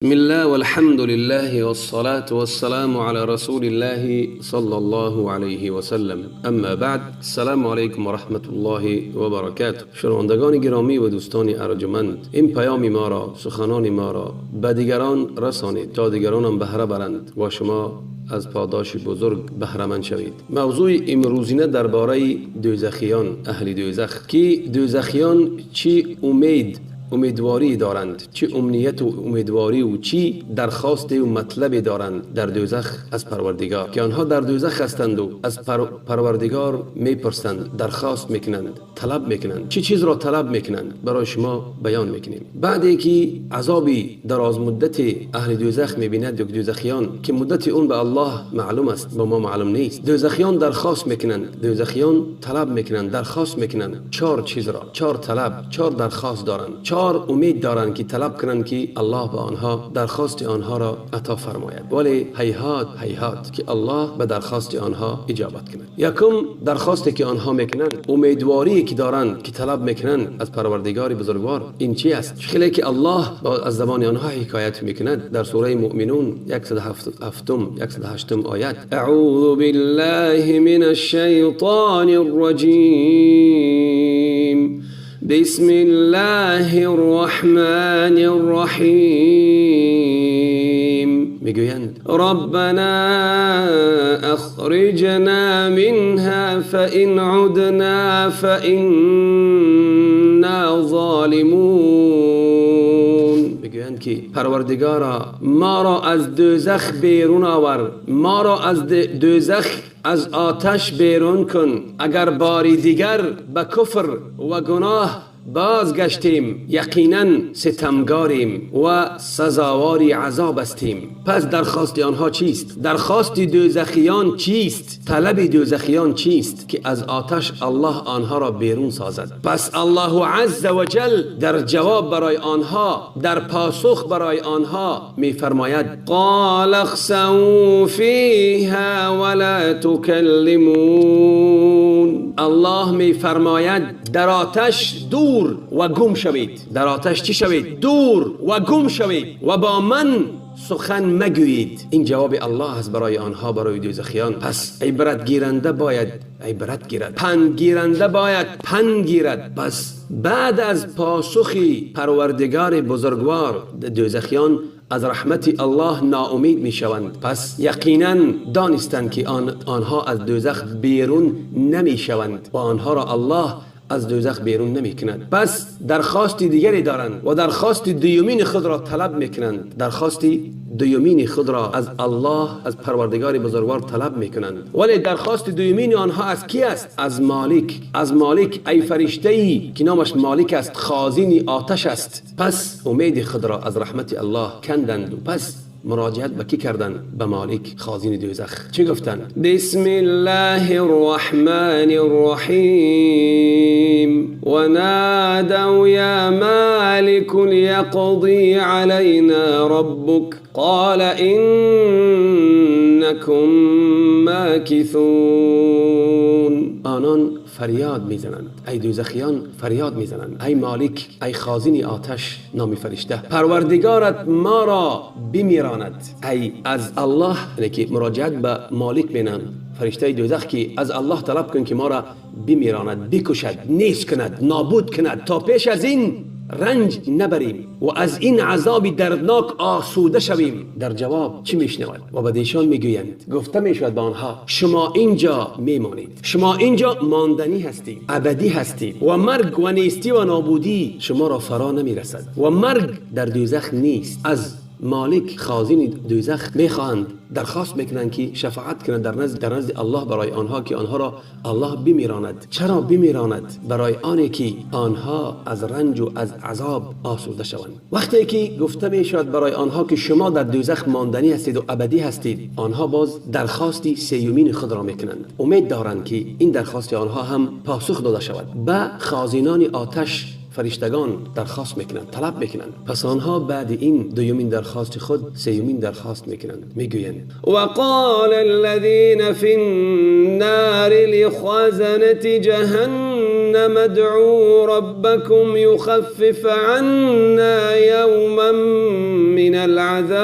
بسم الله والحمد لله والصلاة والسلام على رسول الله صلى الله عليه وسلم. اما بعد، السلام علیکم و رحمت الله و برکاته. شنوندگان گرامی و دوستان ارجمند، این پیام ما را، سخنان ما را به دیگران رسانید تا دیگران هم بهره برند و شما از پاداش بزرگ بهره‌مند شوید. موضوع امروزینه درباره دوزخیان، اهل دوزخ، که دوزخیان چی امیدواری دارند، چه امنیت و امیدواری و چی درخواست و مطلب دارند در دوزخ از پروردگار، که آنها در دوزخ هستند و از پروردگار میپرسند، درخواست میکنند، طلب میکنند. چی چیز را طلب میکنند برای شما بیان میکنیم. بعد که عذابی دراز مدت اهل دوزخ میبیند، یک دوزخیان که مدت اون به الله معلوم است، با ما معلوم نیست، دوزخیان درخواست میکنند، دوزخیان طلب میکنند، درخواست میکنند. چهار چیز را، چهار طلب، چهار درخواست دارند، چهار امید دارند که طلب کنند که الله به آنها درخواست آنها را عطا فرماید، ولی هیهات هیهات که الله به درخواست آنها اجابت کند. یکم درخواستی که آنها میکنند، امیدواری که دارند که طلب میکنند از پروردگار بزرگوار، این چی است؟ خیلی که الله از زبان آنها حکایت میکند در سوره مؤمنون 107 108 آیت: اعوذ بالله من الشیطان الرجیم، بسم الله الرحمن الرحیم. میگویند ربنا اخرجنا منها فإن عدنا فإنا ظالمون. میگویند که پروردگارا ما را از دوزخ بیرون آور، ما را از دوزخ، از آتش بیرون کن، اگر باری دیگر به کفر و گناه بازگشتیم یقینا ستمگاریم و سزاوار عذاب هستیم. پس درخواست آنها چیست؟ درخواست دوزخیان چیست؟ طلب دوزخیان چیست؟ که از آتش الله آنها را بیرون سازد. پس الله عز وجل در جواب برای آنها، در پاسخ برای آنها میفرماید: قال اخسئوا فیها ولا تکلمون. الله میفرماید در آتش دور و گم شوید. در آتش چی شوید؟ دور و گم شوید و با من سخن مگویید. این جواب الله است برای آنها، برای دوزخیان. پس عبرت گیرنده باید عبرت گیرد، پند گیرنده باید پند گیرد. پس بعد از پاسخ پروردگار بزرگوار، دوزخیان از رحمت الله ناامید می شوند. پس یقینا دانستند که آنها از دوزخ بیرون نمی شوند و آنها را الله از دوزخ بیرون نمی کند. پس درخواست دیگری دارند و درخواست دومین خود را طلب می کنند. درخواست دومین خود را از الله، از پروردگار بزرگوار طلب می کنند. ولی درخواست دومین آنها از کی است؟ از مالک. از مالک، ای فرشته ای که نامش مالک است، خازن آتش است. پس امید خود را از رحمت الله کندند و پس مراجعت به کی کردند؟ به مالک، خازن دوزخ. چی گفتند؟ بسم الله الرحمن الرحیم. ونادوا یا مالک لیقضی علینا ربک قال انکم ماکثون. آنان فریاد میزنند، ای دوزخیان فریاد میزنند، ای مالک، ای خازن آتش، نام فرشته، پروردگارت ما را بمیراند. ای از الله، یعنی که مراجعت به مالک مینن، فرشته دوزخ، که از الله طلب کن که ما را بمیراند، بکشد، نیست کند، نابود کند، تا پیش از این رنج نبریم و از این عذاب دردناک آسوده شویم. در جواب چی میشنود؟ و به ایشان میگویند، گفته میشود به آنها: شما اینجا میمانید، شما اینجا ماندنی هستید، ابدی هستید و مرگ و نیستی و نابودی شما را فرا نمیرسد و مرگ در دوزخ نیست. از مالک، خازن دوزخ میخواهند، درخواست میکنند که شفاعت کنند در نزد الله برای آنها که آنها را الله بمیراند. چرا بمیراند؟ برای آنی که آنها از رنج و از عذاب آسوده شوند. وقتی که گفته میشود برای آنها که شما در دوزخ ماندنی هستید و ابدی هستید، آنها باز درخواستی سیومین خود را میکنند. امید دارند که این درخواست آنها هم پاسخ داده شود. به خازنان آتش، فرشتگان، درخواست میکنند، طلب میکنند. پس آنها بعد این دومین درخواست خود سیومین درخواست میکنند. میگویند: وقال الذين في النار لخزنة جهنم جهنم ادعوا ربكم يخفف عنا يوما من العذاب.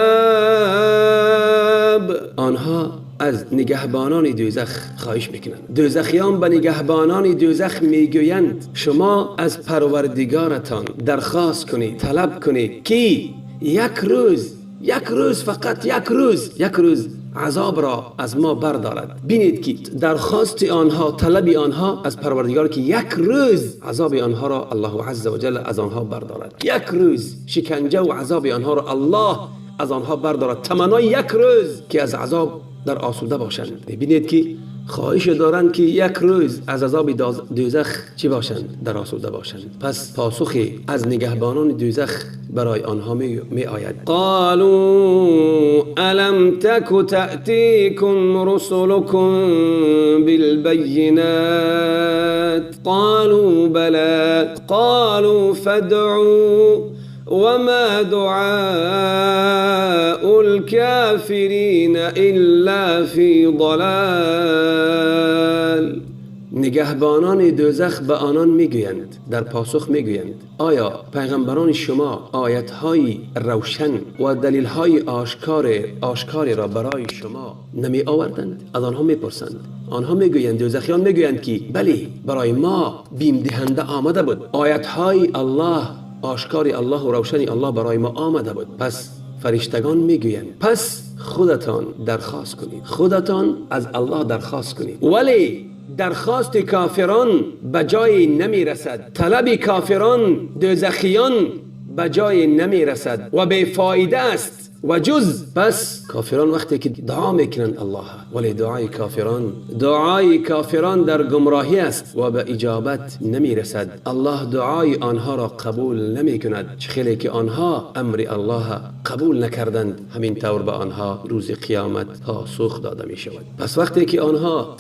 آنها از نگهبانان دوزخ خواهش میکنند. دوزخیان به نگهبانان دوزخ میگویند شما از پروردگارتان درخواست کنید، طلب کنید که یک روز، یک روز، فقط یک روز، یک روز عذاب را از ما بردارد. بینید که درخواست آنها، طلب آنها از پروردگار که یک روز عذاب آنها را الله عز وجل از آنها بردارد، یک روز شکنجه و عذاب آنها را الله از آنها بردارد، تمنای یک روز که از عذاب در آسوده باشند. ببینید که خواهش دارند که یک روز از عذاب دوزخ چی باشند؟ در آسوده باشند. پس پاسخی از نگهبانان دوزخ برای آنها می آید. قالوا الم تک تأتیکم رسلکم بالبینات قالوا بلى قالوا فادعوا وما دعاء الكافرين إلا في ضلال. نگهبانان دوزخ به آنان میگویند، در پاسخ میگویند آیا پیغمبران شما آیت‌های روشن و دلیل‌های آشکار را برای شما نمی آوردند؟ از آنها میپرسند. آنها میگویند، دوزخیان میگویند که بله، برای ما بیم دهنده آمده بود، آیت‌های الله، آشکار الله و روشن الله برای ما آمده بود. پس فرشتگان میگویند پس خودتان درخواست کنید، خودتان از الله درخواست کنید. ولی درخواست کافران به جای نمی رسد، طلب کافران، دوزخیان به جای نمی رسد و بی فایده است و جز. پس کافران وقتی که دعا میکنند الله، ولی دعای کافران در گمراهی است و به اجابت نمیرسد. الله دعای آنها را قبول نمیکند. خیلی که آنها امر الله قبول نکردند، همین طور به آنها روز قیامت پاسخ داده می شود. پس وقتی که آنها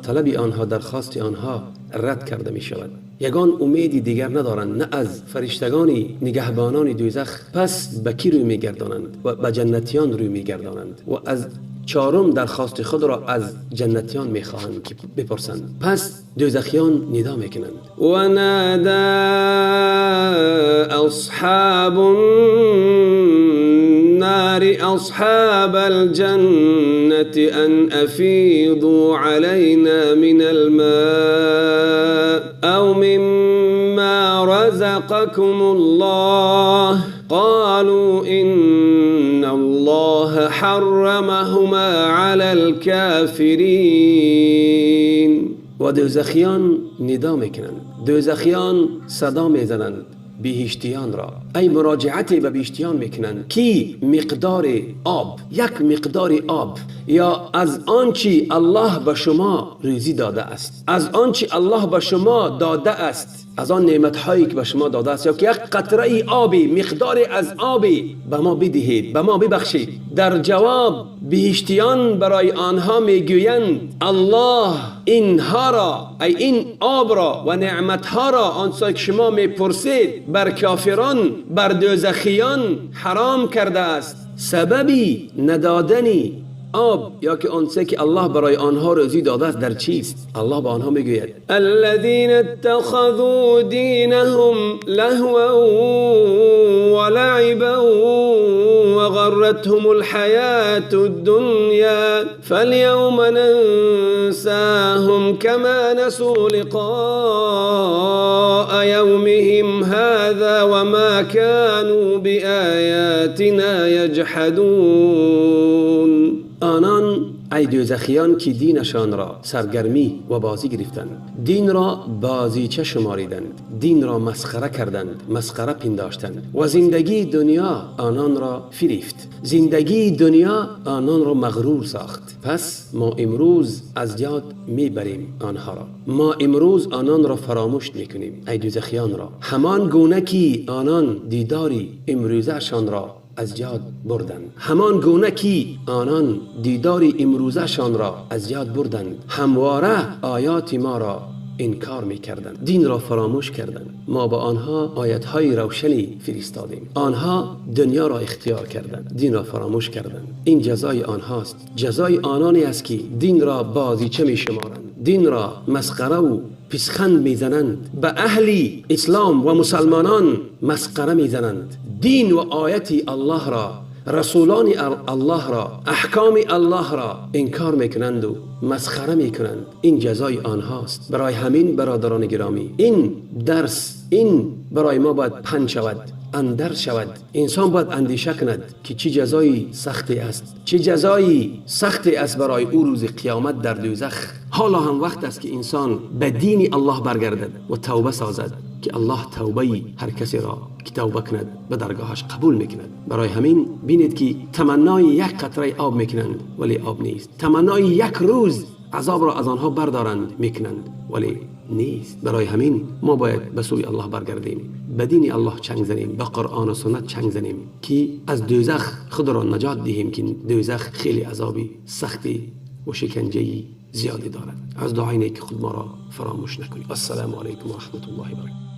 طلب آنها، درخواست آنها رد کرده می شود، یگان امیدی دیگر ندارند، نه از فرشتگانی نگهبانان دوزخ. پس به کی روی میگردانند؟ و به جنتیان روی میگردانند و از چهارم درخواست خود را از جنتیان میخواهند که بپرسند. پس دوزخیان ندا میکنند و نادى اصحاب النار اصحاب الجنة ان افیضوا علينا من الماء او مما رزقكم الله قالوا إن الله حرمهما على الكافرين. و دوزخیان ندا میکنند، دوزخیان صدا میزنند بهشتیان را، ای مراجعت به بهشتیان میکنند کی مقدار آب، یک مقدار آب یا از آنچه الله به شما روزی داده است، از آنچه الله به شما داده است، از آن نعمت هایی که به شما داده است، یا که یک قطره آبی، مقدار از آبی به ما بدهید، به ما ببخشید. در جواب بهشتیان برای آنها میگویند الله اینها را، ای این آب را و نعمتها را، آنچه که شما میپرسید، بر کافران، بر دوزخیان حرام کرده است. سببی ندادنی آب یا که آنچه که الله برای آنها روزی داده است در چیست؟ الله به آنها میگوید الذين اتخذوا دينهم لهوا ولعبا وغرتهم الحياة الدنيا فاليوم ننساهم كما نسوا لقاء يومهم هذا وما كانوا بآياتنا يجحدون. آنان ای دوزخیان که دینشان را سرگرمی و بازی گرفتند، دین را بازیچه شماریدند، دین را مسخره کردند، مسخره پنداشتند و زندگی دنیا آنان را فریفت، زندگی دنیا آنان را مغرور ساخت. پس ما امروز از یاد میبریم آنها را، ما امروز آنان را فراموش میکنیم، ای دوزخیان را، همان گونه که آنان دیداری امروزهشان را از یاد بردند، همان گونه که آنان دیدار امروزشان را از یاد بردند، همواره آیات ما را انکار میکردند، دین را فراموش کردند. ما با آنها آیتهای روشنی فرستادیم، آنها دنیا را اختیار کردند، دین را فراموش کردند. این جزای آنهاست، جزای آنانی است که دین را بازیچه می شمارند، دین را مسخره و писханд мезананд, ба аҳли ислом ва мусулмонон масхара мезананд, дин ва ояти Аллоҳро, расулони Аллоҳро, аҳкоми Аллоҳро инкор мекунанд ва масхара мекунанд. Ин ҷазои онҳост. Барои ҳамин бародарони гиромӣ, ин дарс ин барои мо бояд панд шавад, андарз шавад. Инсон бояд андеша кунад, ки чӣ ҷазои сахте аст, чӣ ҷазои сахте аст барои ӯ рӯзи қиёмат дар дӯзах. Ҳоло ҳам вақт аст, ки инсон ба дини Аллоҳ баргардад ва тавба созад, ки Аллоҳ тавбаи ҳар касеро ки тавба кунад ба даргоҳаш қабул мекунад. Барои ҳамин бинед, ки таманнои як қатраи об мекунанд, вале об нест. Таманнои як рӯз азобро аз онҳо бардоранд мекунанд, вале нест. Барои ҳамин мо бояд ба сӯи Аллоҳ баргардем, ба дини Аллоҳ чанг занем, ба Қуръон ва суннат чанг занем, ки аз дӯзах худро наҷот диҳем, ки дӯзах хеле азоби сахте ва шиканҷаи зиёде дорад. Аз дуои нек худ моро фаромӯш накунед. Ассалому алайкум ва раҳматуллоҳи ва баракатуҳ.